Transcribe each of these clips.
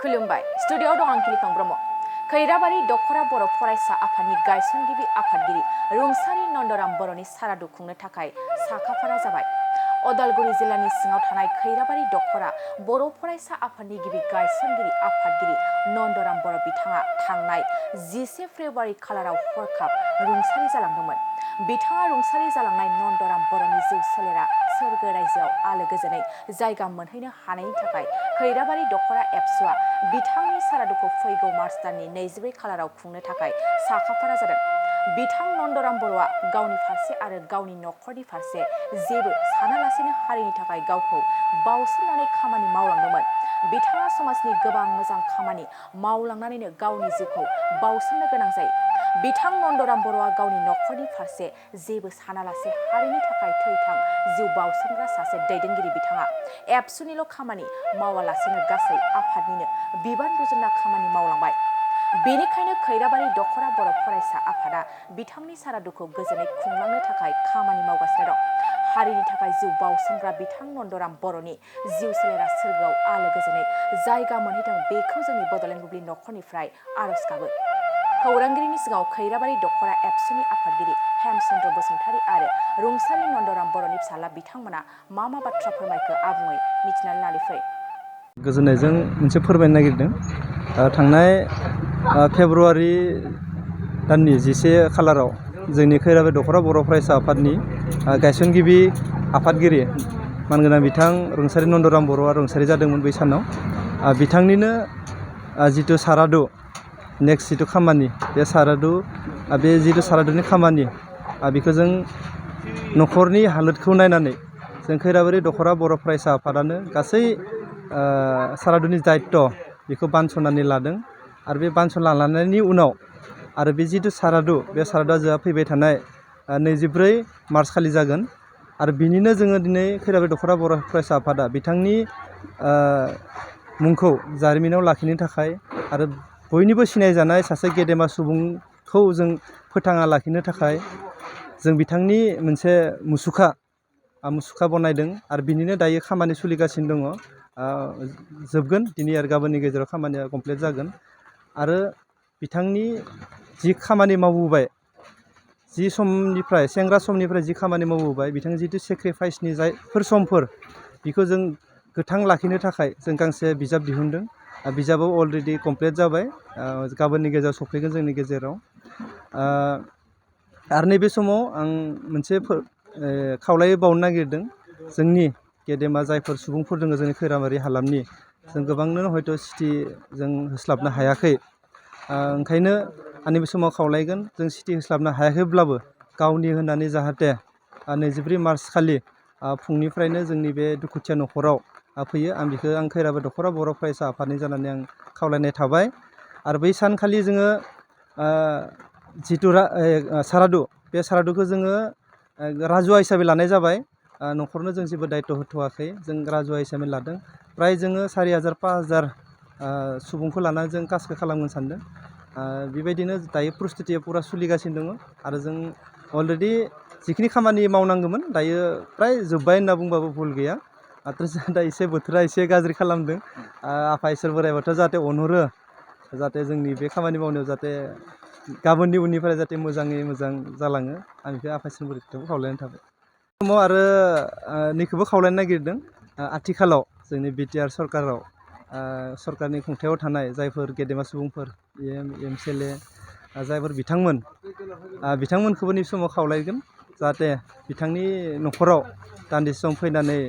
खुलुमबाय स्टुडियोआव दं आं किलिखां ब्रह्म खैराबारि दखरा बर' फरायसा आफादनि गायसनगिरि आफादगिरि रुंसारि नन्दराम बर'नि सारादु खुंनो थाखाय साखाफारा जाबाय। अदालगुरि जिल्लानि सिङाव थानाय खैराबारि दखरा बर' फरायसा आफादनि गिबि गायसनगिरि आफादगिरि नन्दराम बर' बिथाङा थांनाय 10 फेब्रुवारि खालाराव हरखाब रुंसारि जालांदोंमोन। बिथाङा रुंसारि जालांनाय नन्दराम बर'नि जिउ सोलेरा सोरगो रायजोआव आलो गोजोनै जायगा मोनहैनो हानायनि थाखाय खैराबारि दखरा एबसुआ बिथांनि सारादुखौ फैगौ मार्च दाननि 22 खालाराव खुंनो थाखाय साखाफारा जादों। बिथां नन्दराम बर'आ गावनि फारसे आरो गावनि नखरनि फारसे जेबो सानालासेनो हारिनि थाखाय गावखौ बाउसोमनानै खामानि मावलांदोंमोन। बिथाङा समाजनि गोबां मोजां खामानि मावलांनानैनो गावनि जिउखौ बाउसोमनो गोनां जायो। बिथां नन्दराम बर'आ गावनि नखरनि फारसे जेबो सानालासे हारिनि थाखाय थैथां जिउ बाउसोमग्रा सासे दैदेनगिरि। बिथाङा एबसुनिल' खामानि मावालासेनो गासै आफादनिनो बिबान रुजुनना खामानि मावलांबाय। बेनिखायनो खैराबारि दखरा बर' फरायसा आफादा बिथांनि सारादुखौ गोजोनै खुंलांनो थाखाय खामानि मावगासिनो दं। हारिनि थाखाय जिउ बाउसोमग्रा बिथां नन्दराम बर'नि जिउ सोलेरा सोरगोआव आलो गोजोनै जायगा मोनहैथों बेखौ जोंनि बड'लेण्ड बुब्लि नखरनिफ्राय आरज गाबो। खौरांगिरिनि सिगाङाव खैराबारि दखरा एबसुनि आफादगिरि हेमचन्द्र बसुमतारी आरो रुंसारि नन्दराम बर'नि फिसाला बिथांमोना मा बाथ्रा फोरमायखो आबुङै मिथिनानै लानि फै। गोजोननायजों मोनसे फोरमायनो नागिरदों। थांनाय फेब्रुवारि दाननि 11 खालाराव जोंनि खैराबारि दखरा बर' फरायसा आफादनि गायसनगिरि आफादगिरि मानगोनां बिथां रुंसारि नन्दराम बर'आ रुंसारि जादोंमोन बै सानाव। बिथांनिनो जिथु सारादु नेक्स्ट जिथु खामानि बे सारादुनि खामानि बेखौ जों नखरनि हालोदखौ नायनानै जों खैराबारि दखरा बर' फरायसा आफादानो गासै सारादुनि दायित्व बेखौ बानस'नानै लादों। आरो बे बानस'ना लानायनि उनाव आरो बे जिथु सारादु बे सारादुआ जोंहा फैबाय थानाय 24 मार्च खालि जागोन। आरो बिनिनो जोङो दिनै खैराबारि दखरा बर' फरायसा आफादा बिथांनि मुंखौ जारिमिनाव लाखिनो थाखाय आरो बयनिबो सिनायजानाय सासे गेदेमा सुबुंखौ जों फोथांना लाखिनो थाखाय जों बिथांनि मोनसे मुसुखा बनायदों। आरो बिनिनो दायो खामानि सोलिगासिनो दङ। जोबगोन दिनै आरो गाबोननि गेजेराव खामानिया कमप्लिट जागोन। आरो बिथांनि जि खामानि मावबोबाय जि समनिफ्राय सेंग्रा समनिफ्राय जि खामानि मावबोबाय बिथांनि जिथु सेक्रिफाइसनि जायफोर समफोर बेखौ जों गोथां लाखिनो थाखाय जों गांसे बिजाब दिहुनदों। बिजाबाव अलरेडि कमप्लिट जाबाय। गाबोननि गेजेराव सफैगोन जोंनि गेजेराव। आरो नैबे समाव आं मोनसे खावलायबावनो नागिरदों। जोंनि गेदेमा जायफोर सुबुंफोर दङ जोंनि खैराबारि हालामनि जों गोबांनो हयथ' सिटि जों होस्लाबनो हायाखै। ओंखायनो आंनि बे समाव खावलायगोन जों सिटि होस्लाबनो हायाखैब्लाबो गावनि होननानै जाहाथे 24 मार्च खालि फुंनिफ्रायनो जोंनि बे दुखुथिया नखराव फैयो। आं खैराबारि दखरा बर' फरायसा आफादनि जानानै आं खावलायनाय थाबाय। आरो बै सानखालि जोङो जिथु सारादु बे सारादुखौ जोङो राजुवा हिसाबै लानाय जाबाय। नखरनो जों जेबो दायित्व होथ'वाखै, जों राजुवा हिसाबै लादों। फ्राय जोङो 4000-5000 सुबुंखौ लानानै जों कासखौ खालामनो सानदों। बेबायदिनो दायो प्रस्तुतिया पुरा सोलिगासिनो दङ। आरो जों अलरेडि जिखिनि खामानि मावनांगौमोन दायो फ्राय जोब्बाय होनना बुंबाबो भुल गैया। माथ्र' जों दा बोथोरा एसे गाज्रि खालामदों। आफा इसोर बोराइ बाथौआ जाहाथे अनहरो, जाहाथे जोंनि बे खामानि मावनायाव जाहाथे गाबोननि उननिफ्राय जाहाथे मोजाङै मोजां जालाङो। आं बेखौ आफा इसोर बोराइ बाथौखौ खावलायनाय थाबाय। समाव आरो नैखौबो खावलायनो नागिरदों। आथिखालाव जोंनि बिटिआर सरकारनि खुंथायाव थानाय जायफोर गेदेमा सुबुंफोर MCLA जायफोर बिथांमोनखौबो नै समाव खावलायगोन जाहाथे बिथांनि नखराव दान्दिसे सम फैनानै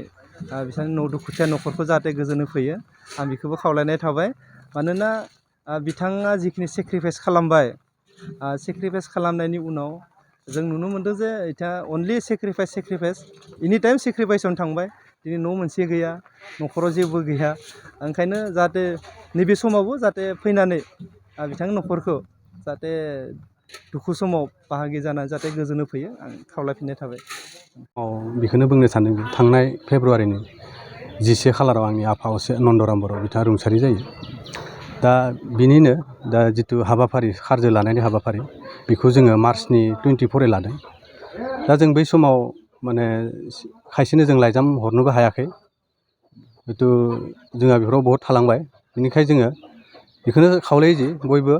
बिथांनि दुखुथिया नखरखौ जाहाथे गोजोन होफैयो। आं बेखौबो खावलायनाय थाबाय। मानोना बिथाङा जिखिनि सेक्रिफाइस खालामबाय, सेक्रिफाइस खालामनायनि उनाव जों नुनो मोनदों जे बिथाङा अनलि सेक्रिफाइस एनिटाइम सेक्रिफाइसआवनो थांबाय। दिनै न' मोनसे गैया, नखराव जेबो गैया। ओंखायनो जाहाथे नैबे समावबो जाहाथे फैनानै बिथांनि नखरखौ जाहाथे दुखु समाव बाहागि जानानै जाहाथे गोजोन होफैयो। आं खावलायफिननाय थाबाय। बेखौनो बुंनो सानदों थांनाय फेब्रुवारिनि 11 खालाराव आंनि आफा असे नन्दराम बर' बिथाङा रुंसारि जायो। दा बिनिनो जिथु हाबाफारि खारजो लानायनि हाबाफारि बेखौ जोङो मार्चनि 24 लादों। दा जों बै समाव माने खायसेनो जों लाइजाम हरनोबो हायाखै। जिथु जोंहा बेफोराव बहुद थालांबाय। बेनिखायनो जोङो बेखौनो खावलायो जि बयबो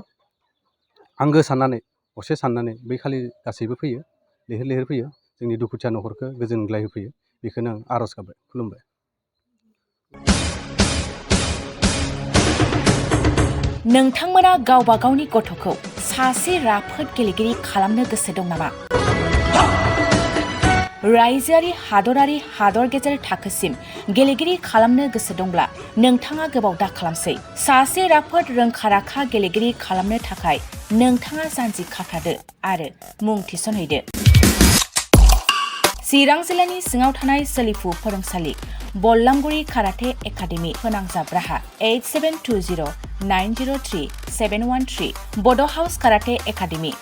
आंगो साननानै असे साननानै बै खालि गासैबो फैयो लैहोर लैहोर फैयो जोंनि दुखुथिया न'खरखौ गोजोनग्लाय होफैयो बेखौनो आं आर'ज गाबबाय खुलुमबाय। नोंथांमोना गावबा गावनि गथ'खौ सासे राफोद गेलेगिरि खालामनो गोसो दं नामा? रायजोआरि हादरारि हादर गेजेर थाखोसिम गेलेगिरि खालामनो गोसो दंब्ला नोंथाङा गोबाव दा खालामसै। सासे राफोद रोंखा राखा गेलेगिरि खालामनो थाखाय नोंथाङा जानजि खाफ्रादो आरो मुं थिसनहैदो। चिरां जिल्लानि सिङाव थानाय सोलिफु फोरोंसालि बल्लामगुरि काराटे एकाडेमि फोनांजाब राहा 8720903713 बड' हाउस काराटे एकाडेमि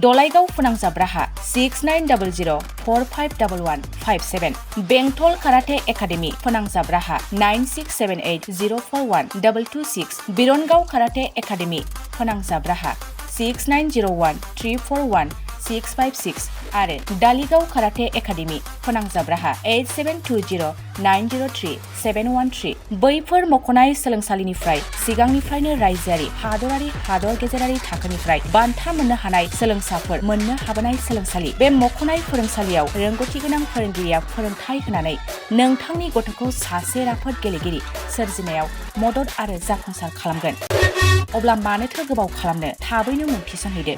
दलाइगाव फोनांजाब राहा 6900451157 बेंटल काराटे एकाडेमि फोनांजाब राहा 9678041226 बिरनगाव काराटे एकाडेमि फोनांजाब राहा 6901341656 आरो दालिगाव काराटे एकाडेमि फोनांजाब राहा 8720903713 बैफोर मख'नाय सोलोंसालिनिफ्राय सिगांनिफ्रायनो रायजोआरि हादरारि हादर गेजेरारि थाखोनिफ्राय बान्था मोननो हानाय सोलोंसाफोर मोननो हाबोनाय सोलोंसालि। बे मख'नाय फोरोंसालियाव रोंगौथि गोनां फोरोंगिरिया फोरोंथाय होनानै नोंथांनि गथ'खौ सासे राफोद गेलेगिरि सोरजिनायाव मदद आरो जाफुंसार खालामगोन। अब्ला मानोथो गोबाव खालामनो, थाबैनो मुं थिसनहैदो।